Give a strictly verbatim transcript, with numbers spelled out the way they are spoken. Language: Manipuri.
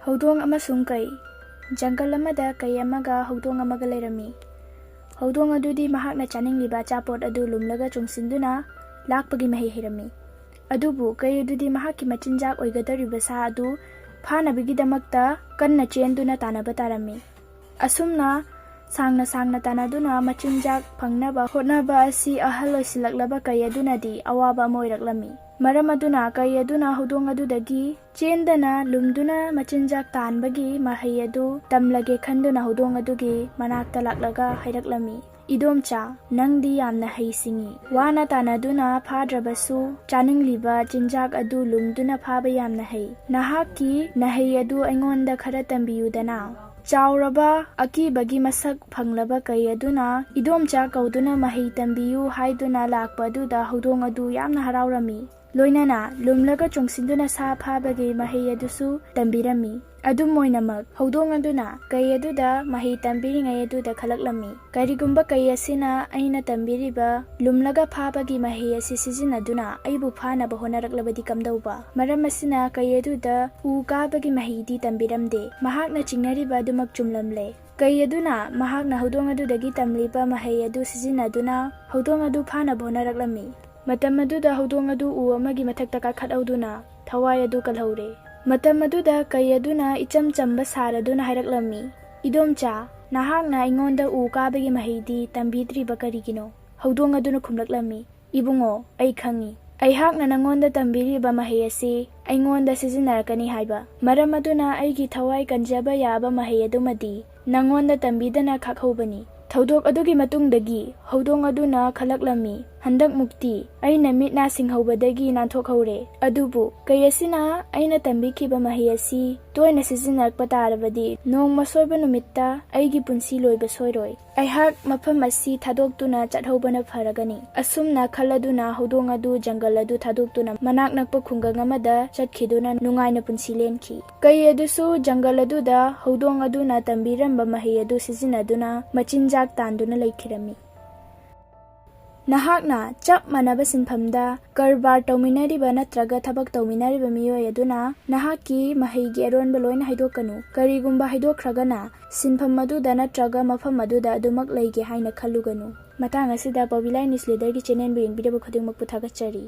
ꯍꯧꯗꯣꯡ ꯑꯃꯁꯨꯡ ꯀꯩ꯫ ꯖꯪꯒꯜ ꯑꯃꯗ ꯀꯩ ꯑꯃꯒ ꯍꯧꯗꯣꯡ ꯑꯃꯒ ꯂꯩꯔꯝꯃꯤ꯫ ꯍꯧꯗꯣꯡ ꯑꯗꯨꯗꯤ ꯃꯍꯥꯛꯅ ꯆꯥꯅꯤꯡꯂꯤꯕ ꯑꯆꯥꯄꯣꯠ ꯑꯗꯨ ꯂꯨꯝꯂꯒ ꯆꯣꯡꯁꯤꯟꯗꯨꯅ ꯂꯥꯛꯄꯒꯤ ꯃꯍꯩ ꯍꯩꯔꯝꯃꯤ꯫ ꯑꯗꯨꯕꯨ ꯀꯩ ꯑꯗꯨꯗꯤ ꯃꯍꯥꯛꯀꯤ ꯃꯆꯤꯟꯖꯥꯛ ꯑꯣꯏꯒꯗꯧꯔꯤꯕ ꯁꯥ ꯑꯗꯨ ꯐꯥꯅꯕꯒꯤꯗꯃꯛꯇ ꯀꯟꯅ ꯆꯦꯟꯗꯨꯅ ꯇꯥꯟꯅꯕ ꯇꯥꯔꯝꯃꯤ꯫ ꯑꯁꯨꯝꯅ ꯁꯥꯡꯅ ꯁꯥꯡꯅ ꯇꯥꯟꯅꯗꯨꯅ ꯃꯆꯤꯟꯖꯥꯛ ꯐꯪꯅꯕ ꯍꯣꯠꯅꯕ ꯑꯁꯤ ꯑꯍꯜ ꯑꯣꯏꯁꯤꯜꯂꯛꯂꯕ ꯀꯩ ꯑꯗꯨꯅꯗꯤ ꯑꯋꯥꯕ ꯑꯃ ꯑꯣꯏꯔꯛꯂꯝꯃꯤ꯫ ꯃꯔꯝ ꯑꯗꯨꯅ ꯀꯩ ꯑꯗꯨꯅ ꯍꯧꯗꯣꯡ ꯑꯗꯨꯗꯒꯤ ꯆꯦꯟꯗꯅ ꯂꯨꯝꯗꯨꯅ ꯃꯆꯤꯟꯖꯥꯛ ꯇꯥꯟꯕꯒꯤ ꯃꯍꯩ ꯑꯗꯨ ꯇꯝꯂꯒꯦ ꯈꯟꯗꯨꯅ ꯍꯧꯗꯣꯡ ꯑꯗꯨꯒꯤ ꯃꯅꯥꯛꯇ ꯂꯥꯛꯂꯒ ꯍꯥꯏꯔꯛꯂꯝꯃꯤ, "ꯏꯗꯣꯝꯆꯥ, ꯅꯪꯗꯤ ꯌꯥꯝꯅ ꯍꯩ ꯁꯤꯡꯉꯤ꯫ ꯋꯥꯅ ꯇꯥꯟꯅꯗꯨꯅ ꯐꯥꯗ꯭ꯔꯕꯁꯨ ꯆꯥꯅꯤꯡꯂꯤꯕ ꯆꯤꯟꯖꯥꯛ ꯑꯗꯨ ꯂꯨꯝꯗꯨꯅ ꯐꯥꯕ ꯌꯥꯝꯅ ꯍꯩ꯫ ꯅꯍꯥꯛꯀꯤ ꯅꯍꯩ ꯑꯗꯨ ꯑꯩꯉꯣꯟꯗ ꯈꯔ ꯇꯝꯕꯤꯌꯨꯗꯅ?" ꯆꯥꯎꯔꯕ ꯑꯀꯤꯕꯒꯤ ꯃꯁꯛ ꯐꯪꯂꯕ ꯀꯩ ꯑꯗꯨꯅ ꯏꯗꯣꯝꯆꯥ ꯀꯧꯗꯨꯅ ꯃꯍꯩ ꯇꯝꯕꯤꯌꯨ ꯍꯥꯏꯗꯨꯅ ꯂꯥꯛꯄ ꯑꯗꯨꯗ ꯍꯧꯗꯣꯡ ꯑꯗꯨ ꯌꯥꯝꯅ ꯍꯔꯥꯎꯔꯝꯃꯤ꯫ ꯂꯣꯏꯅꯅ ꯂꯨꯝꯂꯒ ꯆꯣꯡꯁꯤꯟꯗꯨꯅ ꯁꯥ ꯐꯥꯕꯒꯤ ꯃꯍꯩ ꯑꯗꯨꯁꯨ ꯇꯝꯕꯤꯔꯝꯃꯤ꯫ ꯑꯗꯨꯝ ꯑꯣꯏꯅꯃꯛ, ꯍꯧꯗꯣꯡ ꯑꯗꯨꯅ ꯀꯩ ꯑꯗꯨꯗ ꯃꯍꯩ ꯇꯝꯕꯤꯔꯤꯉꯩ ꯑꯗꯨꯗ ꯈꯜꯂꯛꯂꯝꯃꯤ, "ꯀꯔꯤꯒꯨꯝꯕ ꯀꯩ ꯑꯁꯤꯅ ꯑꯩꯅ ꯇꯝꯕꯤꯔꯤꯕ ꯂꯨꯝꯂꯒ ꯐꯥꯕꯒꯤ ꯃꯍꯩ ꯑꯁꯤ ꯁꯤꯖꯤꯟꯅꯗꯨꯅ ꯑꯩꯕꯨ ꯐꯥꯅꯕ ꯍꯣꯠꯅꯔꯛꯂꯕꯗꯤ ꯀꯝꯗꯧꯕ?" ꯃꯔꯝ ꯑꯁꯤꯅ ꯀꯩ ꯑꯗꯨꯗ ꯎ ꯀꯥꯕꯒꯤ ꯃꯍꯩꯗꯤ ꯇꯝꯕꯤꯔꯝꯗꯦ꯫ ꯃꯍꯥꯛꯅ ꯆꯤꯡꯅꯔꯤꯕ ꯑꯗꯨꯃꯛ ꯆꯨꯝꯂꯝꯂꯦ꯫ ꯀꯩ ꯑꯗꯨꯅ ꯃꯍꯥꯛꯅ ꯍꯧꯗꯣꯡ ꯑꯗꯨꯗꯒꯤ ꯇꯝꯂꯤꯕ ꯃꯍꯩ ꯑꯗꯨ ꯁꯤꯖꯤꯟꯅꯗꯨꯅ ꯍꯧꯗꯣꯡ ꯑꯗꯨ ꯐꯥꯅꯕ ꯍꯣꯠꯅꯔꯛꯂꯝꯃꯤ꯫ ꯃꯇꯝ ꯑꯗꯨꯗ ꯍꯧꯗꯣꯡ ꯑꯗꯨ ꯎ ꯑꯃꯒꯤ ꯃꯊꯛꯇ ꯀꯥꯈꯠꯍꯧꯗꯨꯅ ꯊꯋꯥꯏ ꯑꯗꯨ ꯀꯜꯍꯧꯔꯦ꯫ ꯃꯇꯝ ꯑꯗꯨꯗ ꯀꯩ ꯑꯗꯨꯅ ꯏꯆꯝ ꯆꯝꯕ ꯁꯥꯔꯗꯨꯅ ꯍꯥꯏꯔꯛꯂꯝꯃꯤ, "ꯏꯗꯣꯝꯆꯥ, ꯅꯍꯥꯛꯅ ꯑꯩꯉꯣꯟꯗ ꯎ ꯀꯥꯕꯒꯤ ꯃꯍꯩꯗꯤ ꯇꯝꯕꯤꯗ꯭ꯔꯤꯕ ꯀꯔꯤꯒꯤꯅꯣ?" ꯍꯧꯗꯣꯡ ꯑꯗꯨꯅ ꯈꯨꯝꯂꯛꯂꯝꯃꯤ, "ꯏꯕꯨꯡꯉꯣ, ꯑꯩ ꯈꯪꯏ꯫ ꯑꯩꯍꯥꯛꯅ ꯅꯉꯣꯟꯗ ꯇꯝꯕꯤꯔꯤꯕ ꯃꯍꯩ ꯑꯁꯤ ꯑꯩꯉꯣꯟꯗ ꯁꯤꯖꯤꯟꯅꯔꯛꯀꯅꯤ ꯍꯥꯏꯕ꯫ ꯃꯔꯝ ꯑꯗꯨꯅ ꯑꯩꯒꯤ ꯊꯋꯥꯏ ꯀꯟꯖꯕ ꯌꯥꯕ ꯃꯍꯩ ꯑꯗꯨꯃꯗꯤ ꯅꯉꯣꯟꯗ ꯇꯝꯕꯤꯗꯅ ꯈꯥꯛꯍꯧꯕꯅꯤ꯫ ꯊꯧꯗꯣꯛ ꯑꯗꯨꯒꯤ ꯃꯇꯨꯡꯗꯒꯤ ꯍꯧꯗꯣꯡ ꯑꯗꯨꯅ ꯈꯜꯂꯛꯂꯝꯃꯤ, ꯍꯟꯗꯛꯃꯨꯛꯇꯤ ꯑꯩꯅ ꯃꯤꯠ ꯅꯥ ꯁꯤꯡꯍꯧꯕꯗꯒꯤ ꯅꯥꯟꯊꯣꯛꯍꯧꯔꯦ꯫ ꯑꯗꯨꯕꯨ ꯀꯩ ꯑꯁꯤꯅ ꯑꯩꯅ ꯇꯝꯕꯤꯈꯤꯕ ꯃꯍꯩ ꯑꯁꯤ ꯇꯣꯏꯅ ꯁꯤꯖꯤꯟꯅꯔꯛꯄ ꯇꯥꯔꯕꯗꯤ ꯅꯣꯡꯃ ꯁꯣꯏꯕ ꯅꯨꯃꯤꯠꯇ ꯑꯩꯒꯤ ꯄꯨꯟꯁꯤ ꯂꯣꯏꯕ ꯁꯣꯏꯔꯣꯏ꯫ ꯑꯩꯍꯥꯛ ꯃꯐꯝ ꯑꯁꯤ ꯊꯥꯗꯣꯛꯇꯨꯅ ꯆꯠꯍꯧꯕꯅ ꯐꯔꯒꯅꯤ꯫" ꯑꯁꯨꯝꯅ ꯈꯜꯂꯗꯨꯅ ꯍꯧꯗꯣꯡ ꯑꯗꯨ ꯖꯪꯒꯜ ꯑꯗꯨ ꯊꯥꯗꯣꯛꯇꯨꯅ ꯃꯅꯥꯛ ꯅꯛꯄ ꯈꯨꯡꯒꯪ ꯑꯃꯗ ꯆꯠꯈꯤꯗꯨꯅ ꯅꯨꯡꯉꯥꯏꯅ ꯄꯨꯟꯁꯤ ꯂꯦꯟꯈꯤ꯫ ꯀꯩ ꯑꯗꯨꯁꯨ ꯖꯪꯒꯜ ꯑꯗꯨꯗ ꯍꯧꯗꯣꯡ ꯑꯗꯨꯅ ꯇꯝꯕꯤꯔꯝꯕ ꯃꯍꯩ ꯑꯗꯨ ꯁꯤꯖꯤꯟꯅꯗꯨꯅ ꯃꯆꯤꯟꯖꯥꯛ ꯇꯥꯟꯗꯨꯅ ꯂꯩꯈꯤꯔꯝꯃꯤ꯫ ꯅꯍꯥꯛꯅ ꯆꯞ ꯃꯥꯟꯅꯕ ꯁꯤꯟꯐꯝꯗ ꯀꯔꯕꯥꯔ ꯇꯧꯃꯤꯟꯅꯔꯤꯕ ꯅꯠꯇ꯭ꯔꯒ ꯊꯕꯛ ꯇꯧꯃꯤꯟꯅꯔꯤꯕ ꯃꯤꯑꯣꯏ ꯑꯗꯨꯅ ꯅꯍꯥꯛꯀꯤ ꯃꯍꯩꯒꯤ ꯑꯔꯣꯟꯕ ꯂꯣꯏꯅ ꯍꯥꯏꯗꯣꯛꯀꯅꯨ꯫ ꯀꯔꯤꯒꯨꯝꯕ ꯍꯥꯏꯗꯣꯛꯈ꯭ꯔꯒꯅ, ꯁꯤꯟꯐꯝ ꯑꯗꯨꯗ ꯅꯠꯇ꯭ꯔꯒ ꯃꯐꯝ ꯑꯗꯨꯗ ꯑꯗꯨꯃꯛ ꯂꯩꯒꯦ ꯍꯥꯏꯅ ꯈꯜꯂꯨꯒꯅꯨ꯫ ꯃꯇꯥꯡ ꯑꯁꯤꯗ ꯄꯥꯎꯕꯤꯂꯥꯏ ꯅ꯭ꯌꯨꯁ ꯂꯤꯗꯔꯒꯤ ꯆꯦꯅꯦꯜꯕꯨ ꯌꯦꯡꯕꯤꯔꯕ ꯈꯨꯗꯤꯡꯃꯛꯄꯨ ꯊꯥꯒꯠꯆꯔꯤ꯫